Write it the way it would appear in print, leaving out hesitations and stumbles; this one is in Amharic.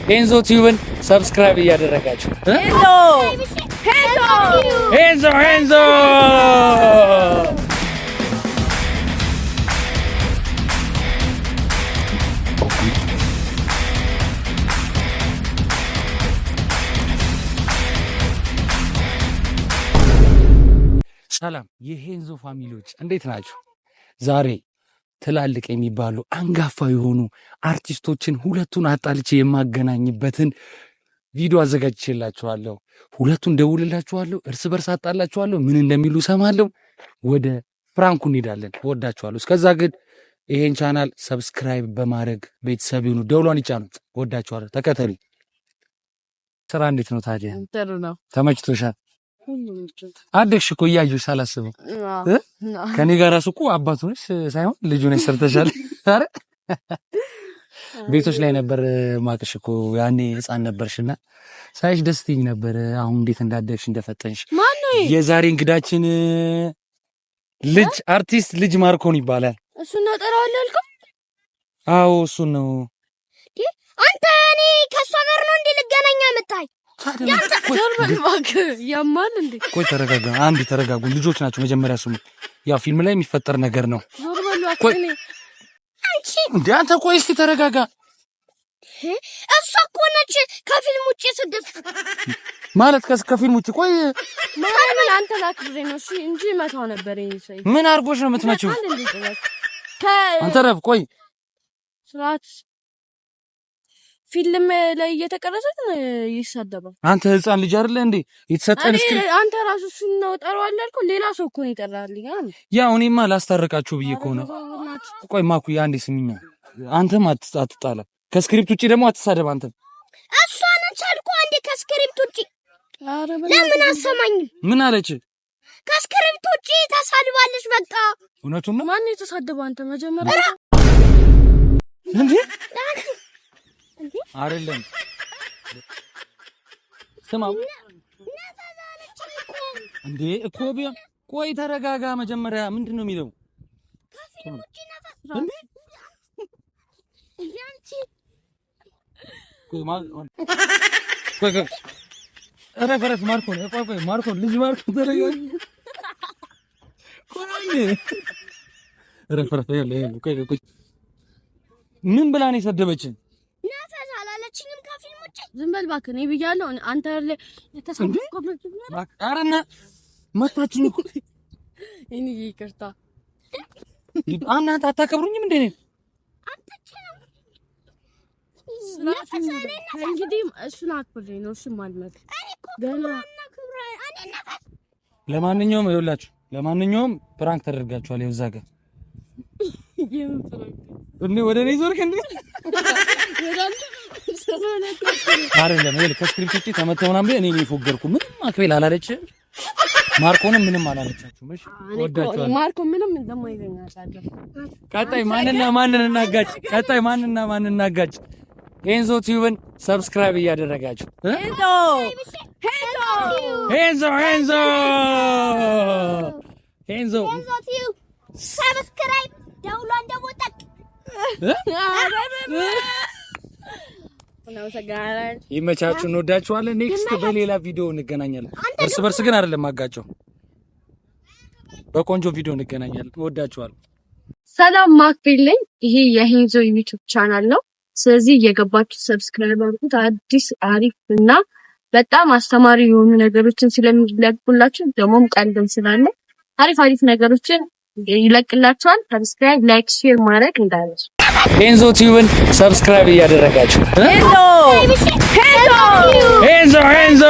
ሄንዞ ቲዩብን subscribe እያደረጋችሁ ሄንዞ ሄንዞ ሰላም የሄንዞ family ዎች እንዴት ናችሁ? ዛሬ ትላልቅ የሚባሉ አንጋፋ የሆኑ አርቲስቶችን ሁለቱን አጣልቼ የማገናኝበትን ቪዲዮ አዘጋጅቼላችኋለሁ። ሁለቱን ደውልላችኋለሁ፣ እርስ በርስ አጣላችኋለሁ። ምን እንደሚሉ ሰማለሁ። ወደ prank ኡ እንሄዳለን። ወዳችኋለሁ። እስከዛ ግን ይሄን channel subscribe በማድረግ ቤተሰብ ይሁኑ፣ ደውሏን ይጫኑ። ወዳችኋለሁ። ተከተሉ። ስራ እንዴት ነው ታዲያ? ተመችቶሻል? አደግሽ እኮ እያየሁሽ ሳላስበው። ከኔ ጋር እራሱ እኮ አባቱ ነሽ ሳይሆን ልጁ ነሽ ሰርተሻል። ኧረ ቤቶች ላይ ነበር ማቅሽ እኮ ያኔ ሕፃን ነበርሽና ሳይሽ ደስ ትይኝ ነበር። አሁን እንዴት እንዳደግሽ እንደፈጠንሽ። የዛሬ እንግዳችን ልጅ አርቲስት ልጅ ማርኮን ይባላል። እሱን ነው ጠራዋለሁ ያልከው? አዎ እሱን ነው። አንተ እኔ ከእሷ ጋር ነው እንዴ ልገናኛ መጣኝ? ያማል እንዴ? ቆይ ተረጋጋ፣ አንድ ተረጋጉ። ልጆች ናቸው። መጀመሪያ ስሙ፣ ያው ፊልም ላይ የሚፈጠር ነገር ነው። ቆይ እንዴ አንተ ቆይ እስቲ ተረጋጋ። እሷ እኮ ነች ከፊልም ውጭ ስድስት ማለት ከፊልም ውጭ። ቆይ ማርያምን አንተ ላክብሬ ነው እሺ፣ እንጂ መታው ነበር። ምን አድርጎሽ ነው የምትመጪው? አንተ ረፍ። ቆይ ስርዓት ፊልም ላይ እየተቀረጸ ይሳደባል። አንተ ህፃን ልጅ አይደለ እንዴ? የተሰጠን script አንተ ራሱ እሱን ነው ጠራዋለሁ ያልከው፣ ሌላ ሰው እኮ ነው የጠራልኝ። ያው እኔማ ላስታርቃችሁ ብዬ እኮ ነው። ቆይ ማኩ አንዴ ስሚኛ፣ አንተም አትጣላ። ከ script ውጪ ደግሞ አትሳደብ። አንተም እሷ ነች አልኩህ አንዴ ከ script ውጪ። ለምን አሰማኝም? ምን አለች? ከ script ውጪ ተሳድባለች። በቃ እውነቱን ነው። ማን የተሳደበው? አንተ መጀመሪያ እንዴ አይደለም ስማ፣ እንዴ እኮ ቢሆን ቆይ ተረጋጋ። መጀመሪያ ምንድን ነው የሚለው? እረፍ እረፍ፣ ማርኮን ቆይ ቆይ፣ ማርኮን ልጅ ማርኮን ተረጋጋ። ቆይ እረፍ እረፍ። ቆይ ቆይ፣ ምን ብላ ነው የሰደበችን? ዝም በል እባክህ። እኔ ብያለሁ። አንተ አረና መታችኝ እኮ እኔ ይቅርታ። እናንተ አታከብሩኝም እንዴ? እንግዲህ እሱን አክብሬ ነው እሱን ማልመት ገና። ለማንኛውም ይኸውላችሁ፣ ለማንኛውም prank ተደርጋችኋል። ይኸው እዛ ጋር እንዴ ወደ እኔ ዞርክ እንዴ? አይደለም ይሄ ከ script ውጪ ተመተው ምናምን ብለህ እኔ ነው የፎገርኩ። ምንም አክቤል አላለች፣ ማርኮንም ምንም አላለቻችሁም። እሺ ወዳችኋለሁ። ማርኮ ምንም እንደማይለኝ አውቃለሁ። ቀጣይ ማንና ማንን እናጋጭ? ቀጣይ ማንና ማንን እናጋጭ? ሄንዞ ቲዩብን subscribe እያደረጋችሁ ሄንዞ ሄንዞ ሄንዞ ቲዩብ subscribe ደውሏን ደግሞ ጠቅ ይመቻችሁ። እንወዳችኋለን። Next በሌላ ቪዲዮ እንገናኛለን። እርስ በርስ ግን አይደለም አጋጨው። በቆንጆ ቪዲዮ እንገናኛለን። እንወዳችኋለን። ሰላም ማክቤል ነኝ። ይሄ የሄንዞ ዩቲዩብ ቻናል ነው። ስለዚህ እየገባችሁ subscribe አድርጉት። አዲስ አሪፍ እና በጣም አስተማሪ የሆኑ ነገሮችን ስለሚለቁላችሁ ደግሞም ቀልድም ስላለ አሪፍ አሪፍ ነገሮችን ይለቅላችኋል። Subscribe፣ like፣ share ማድረግ እንዳይረሱ። ሄንዞ ቲዩብን subscribe እያደረጋችሁ ሄንዞ ሄንዞ